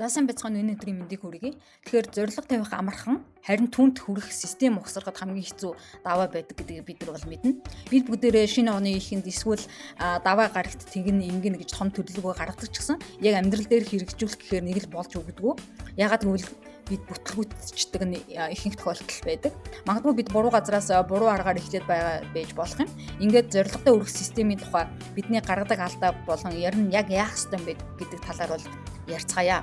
За, сайн байцгаана, энэ өдрийн мэндийг хүргэе. Тэгэхээр зорилго тавих амархан, харин түүнд хүрэх систем ухсарахад хамгийн хэцүү даваа байдаг гэдгийг бид нар бол мэднэ. Бид бүгдээрээ шинэ оны эхэнд эсвэл даваа гарагт тэгнэ, ингэнэ гэж том төлөвлөгөө гаргадаг ч гэсэн яг амьдрал дээр хэрэгжүүлэх гэхээр нэг л болж өгдөггүй. Яагаад гэвэл бид бүтлгүүтчдэг нь ихэнх тохиолдол байдаг. Магадгүй бид буруу газраас буруу аргаар эхлээд байгаа байж болох юм. Ингээд зорилготой хүрэх системийн тухай бидний гаргадаг алдаа болон ер нь яг яах ёстой юм бэ гэдэг талаар бол ярьцгаая.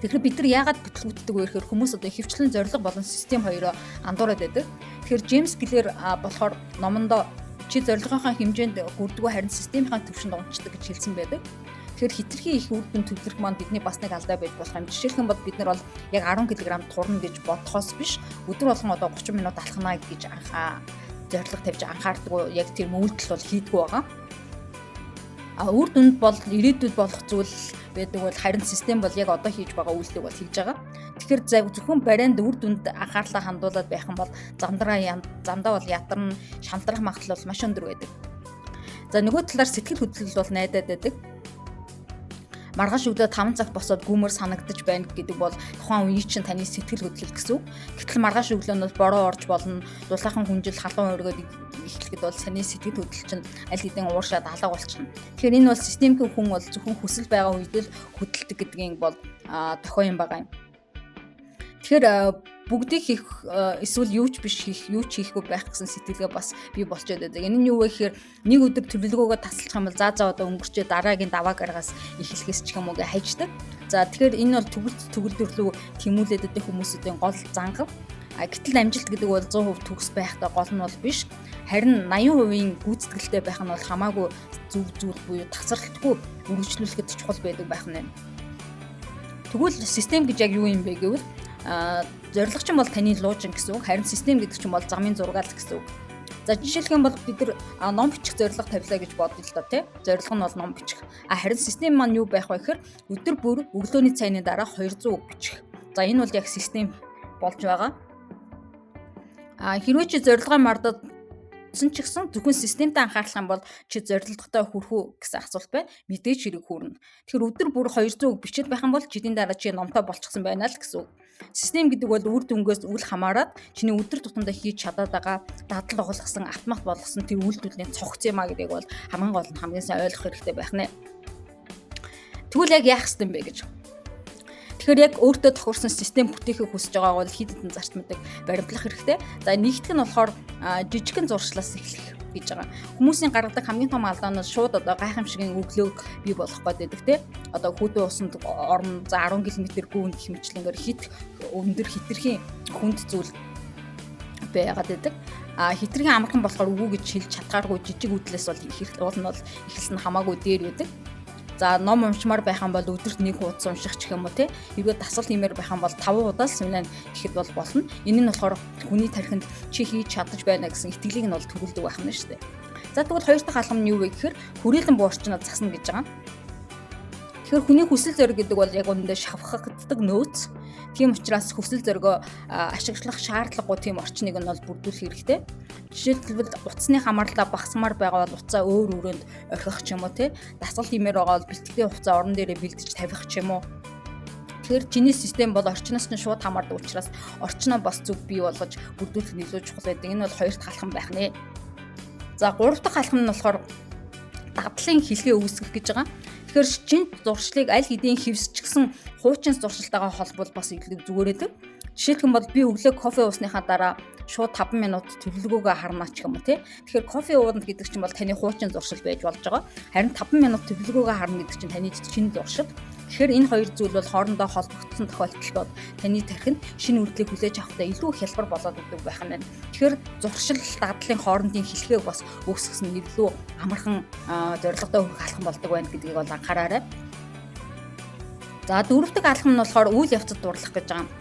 Тэгэхээр бид нар яагаад бүтлгүүтдэг вэ гэхээр хүмүүс одоо ихэвчлэн зорилго болон систем хоёроо андуураад байдаг. Тэгэхээр Джеймс Клэр болохоор номондоо чи зорилгынхаа хэмжээнд хүрдэггүй, харин системийнхаа түвшинд унцдаг гэж хэлсэн байдаг. Тэгэхээр хэтэрхий их үр дүн төвлөрөх маань бидний бас нэг алдаа байж болох юм. Жишээлх юм бол бид нар бол яг 10 кг турна гэж бодохоос биш, өдөр болгон одоо 30 минут алхана гэж зорилго тавьж анхаардаггүй, яг тэр үйлдэл бол хийдэггүй байгаа. А үр дүнд бол ирээдүйд болох зүйл байдаг бол харин систем бол яг одоо хийж байгаа үйлдэлийг бол хийж байгаа. Тэгэхээр зөвхөн барайнд үр дүнд анхаарлаа хандуулад байх юм бол замдаа бол ядарна, шантрах магадлал бол маш өндөр байдаг. За, нөгөө талаар сэтгэл хөдлөл бол найдаад байдаг. Маргааш өглөө 5 цагт босоод гүмээр санагдаж байна гэдэг бол тухайн үеийн чинь таны сэтгэл хөдлөл гэсэн үг. Гэтэл маргааш өглөө нь бол бороо орж болно. Дулаахан хүнжил, халуун өргөөд эхлэхэд бол таны сэтгэл хөдлөл чинь аль хэдийн ууршаад алга болчихно. Тэгэхээр энэ бол системийн хүн бол зөвхөн хүсэл байгаа үед л хөдөлдөг гэдгийн бол дохио юм байгаа юм. Тэгэхээр бүгдийг хийх эсвэл юу ч биш хийх, юу ч хийхгүй байх гэсэн сэтгэлгээ бас бий болчиход байдаг. Энэ нь юу вэ гэхээр нэг өдөр төлөвлөгөөгөө тасалчих юм бол за за, одоо өнгөрчээ, дараагийн даваа гаргаас эхлэхээс ч юм уу гэ хайждаг. За, тэгэхээр энэ бол төгөлдөр рүү тэмүүлээд байдаг хүмүүсүүдийн гол зангав. А гэтэл амжилт гэдэг бол 100% төгс байхтай гол нь бол биш. Харин 80%-ийн гүйцэтгэлтэй байх нь бол хамаагүй зөв зүйл буюу тасралтгүй үргэлжлүүлэхэд чухал байдаг байх нь. Тэгвэл систем гэж яг юу юм бэ гэвэл зорилго чинь бол таны луужин гэсэн үг. Харин систем гэдэг чинь бол замын зургаал гэсэн үг. За, жишээлх юм бол бид нар ном бичих зорилго тавилаа гэж бодъё л доо, тий. Зорилго нь бол ном бичих. А харин систем маань юу байх вэ гэхээр өдөр бүр өглөөний цайны дараа 200 үг бичих. За, энэ бол яг систем болж байгаа. А хэрвээ чи зорилгоо мартаад ч гэсэн зөвхөн системтэй анхаарлах юм бол чи зорилготой хүрэх үү гэсэн асуулт байна. Мэдээж хэрэг хүрнэ. Тэгэхээр өдөр бүр 200 үг бичээд байх юм бол жилийн дараа чи номтой болчихсон байна л гэсэн үг. Систем гэдэг бол үр дүнгээс үл хамааран чиний өдөр тутамдаа хийж чадаад байгаа, дадал болгосон, автомат болгосон тэр үйлдвэрлэлийн цогц юм а гэдгийг бол хамгийн гол нь хамгийн сайн ойлгох хэрэгтэй байх нэ. Тэгвэл яг яах ёстой юм бэ гэж. Тэгэхээр яг өөртөө тохирсон систем бүтээхийг хүсэж байгаа бол хэд хэдэн зарчмыг баримтлах хэрэгтэй. За, нэгдэх нь болохоор жижигхэн зуршлаас эхлэх гэж байгаа. Хүмүүсийн гаргадаг хамгийн том алдаа нь шууд одоо гайхамшигын өглөөг бий болгох гээд байдаг, те. Одоо хүйтэн усанд орно, за, 10 км гүйн гэх мэтчилэнгээр хит өндөр хэтэрхий хүнд зүйл байгаад байдаг. А хэтэрхий амархан болохоор үгүй гэж хэлж чадхааргүй жижиг үйлдэлээс бол их уул нь бол эхэлсэн хамаагүй дээр байдаг. За, ном уншмаар байх юм бол өдөрт нэг хуудас унших ч юм уу, те. Хэрвээ дасгал хиймээр байх юм бол 5 удаа л сумнаа гэхэд бол болно. Энэ нь болохоор хүний тархинд чи хийж чадаж байна гэсэн итгэлийг нь бол төрүүлдэг байх нь шүү дээ. За, тэгвэл хоёр дахь алхам нь юу вэ гэхээр хүрээлэн буурчнаа засна гэж байгаа. Тэгэхээр хүний хүсэл зориг гэдэг бол яг үнэндээ шавхагддаг нөөц. Тийм учраас хүсэл зоригоо ашиглах шаардлагагүй тийм орчныг нь бол бүрдүүлэх хэрэгтэй. Жишээлбэл, утасны хамаарлаа багасмаар байгаа бол утсаа өөр өрөөнд орхих ч юм уу, те. Дасгал хиймээр байгаа бол бэлтгэлийн хувцас орон дээрээ бэлдэж тавих ч юм уу. Тэгэхээр чиний систем бол орчноос нь шууд хамаардаг учраас орчноо бас зөв бий болгож бүрдүүлэх нь илүү чухал байдаг. Энэ бол хоёр дахь алхам байх нэ. За, гурав дахь алхам нь болохоор дадлын хэлхээ үүсгэх гэж байгаа. Тэгэхээр чин зуршлыг аль хэдийн хэвсчихсэн хуучин зуршилтайгаа холбол бас илүү зүгээр байдаг. Жишээлх юм бол би өглөө кофе уусныхаа дараа шууд 5 минут төлөвлөгөөгөө харна ч юм уу, тий. Тэгэхээр кофе ууна гэдэг чинь бол таны хуучин зуршил байж болж байгаа. Харин 5 минут төлөвлөгөөгөө харна гэдэг чинь таны шинэ зуршил. Тэгэхээр энэ хоёр зүйл бол хоорондоо холбогдсон тохиолдолд таны тархинд шинэ үйлдэлийг хүлээж авахдаа илүү их хялбар болоод өгдөг байх нь байна. Тэгэхээр зуршил дадлын хоорондын хэлхээг бас үүсгэсэн нь илүү амархан зорилготой хүрэх алхам болдог байна гэдгийг бол анхаараарай. За, дөрөв дэх алхам нь болохоор үйл явцад дурлах гэж байгаа юм.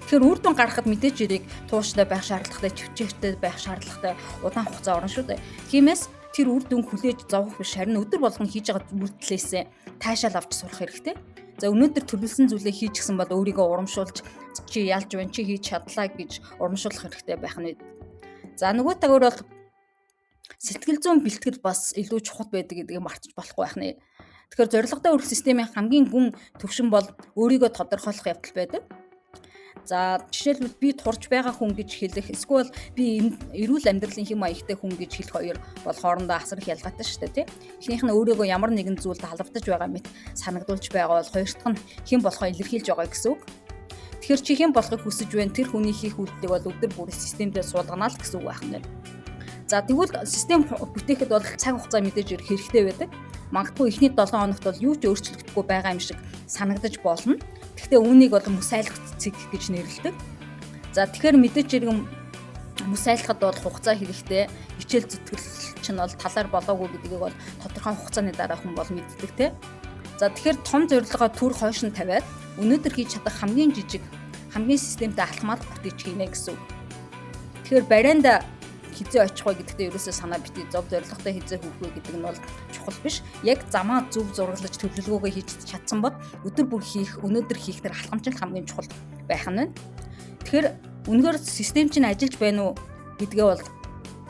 Тэгэхээр үр дүн гаргахад мэдээж хэрэг тууштай байх шаардлагатай, чивчээртэй байх шаардлагатай, удаан хугацаа орно шүү дээ. Тиймээс тэр үр дүн хүлээж зовох биш, харин өдөр болгон хийж байгаа үйлдэлээсээ таашаал авч сурах хэрэгтэй. За, өнөөдөр төлөвлөсөн зүйлээ хийчихсэн бол өөрийгөө урамшуулж, чи ялж байна, чи хийж чадлаа гэж урамшуулах хэрэгтэй байх нь. За, нөгөө талаар бол сэтгэл зүйн бэлтгэл бас илүү чухал байдаг гэдгийг мартаж болохгүй байх нэ. Тэгэхээр зорилготой хүрэх системийн хамгийн гүн төвшин бол өөрийгөө тодорхойлох явдал байдаг. За, жишээлбэл, би турж байгаа хүн гэж хэлэх, эсвэл би эрүүл амьдралын хэм маягтай хүн гэж хэлэх хоёр бол хоорондоо асар их ялгаатай шүү дээ, тий. Эхнийх нь өөрийгөө ямар нэгэн зүйлд халавдаж байгаа мэт санагдуулж байгаа бол хоёр дахь нь хэн болохоо илэрхийлж байгаа гэсэн үг. Тэгэхээр чи хэн болохыг хүсэж байна, тэр хүний хийх үйлдэлийг бол өдөр бүр системдээ суулгана л гэсэн үг байх нь. За, тэгвэл систем бүтээхэд бол цаг хугацаа мэдээж ирэх хэрэгтэй байдаг. Магадгүй эхний 7 хоногт бол юу ч өөрчлөгдөхгүй байгаа юм шиг санагдаж болно. Гэхдээ үүнийг бол мөс айлах цэг гэж нэрлэдэг. За, тэгэхээр мэдээж хэрэг мөс айлахад бол хугацаа хэрэгтэй. Хичээл зүтгэл чинь бол талаар болоогүй гэдгийг бол тодорхой хугацааны дараа хүн бол мэддэг, те. За, тэгэхээр том зорилгоо түр хойш нь тавиад өнөөдөр хийж чадах хамгийн жижиг, хамгийн системтэй алхмаар бүтээж хийнэ гэсэн үг. Тэгэхээр барайнда хэзээ очих вэ гэдэгтээ ерөөсөө санаа битгий зов, зорилготой хэзээ хүрэх вэ гэдэг нь бол чухал биш. Яг замаа зөв зураглаж, төлөвлөгөөгөө хийж чадсан бол өдөр бүр хийх, өнөөдөр хийх тэр алхам чинь хамгийн чухал байх нь байна. Тэгэхээр үнэхээр систем чинь ажиллаж байна уу гэдгээ бол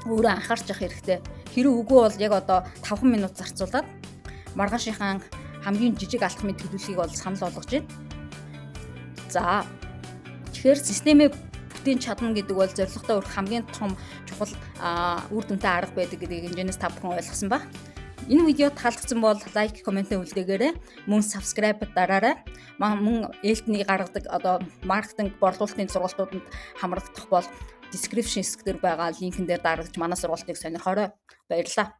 өөрөө анхаарч явах хэрэгтэй. Хэрэг үгүй бол яг одоо 5 минут зарцуулаад маргаашийнхаа хамгийн жижиг алхмын төлөвлөлгийг бол санал болгож байна. За, тэгэхээр системээ бүтээн чадна гэдэг бол зорилготой хүрэх хамгийн том чухал үр дүнтэй арга байдаг гэдгийг инженерс та бүхэн ойлгосон ба. Энэ видео таалагдсан бол like, comment үлдээгээрэй. Мөн subscribe дараарай. Мөн ээлтний гаргадаг одоо маркетинг, борлуулалтын сургалтууданд хамрагдах бол description хэсэг дээр байгаа link эн дээр дарагдаж манай сургалтыг сонирхоорой. Баярлалаа.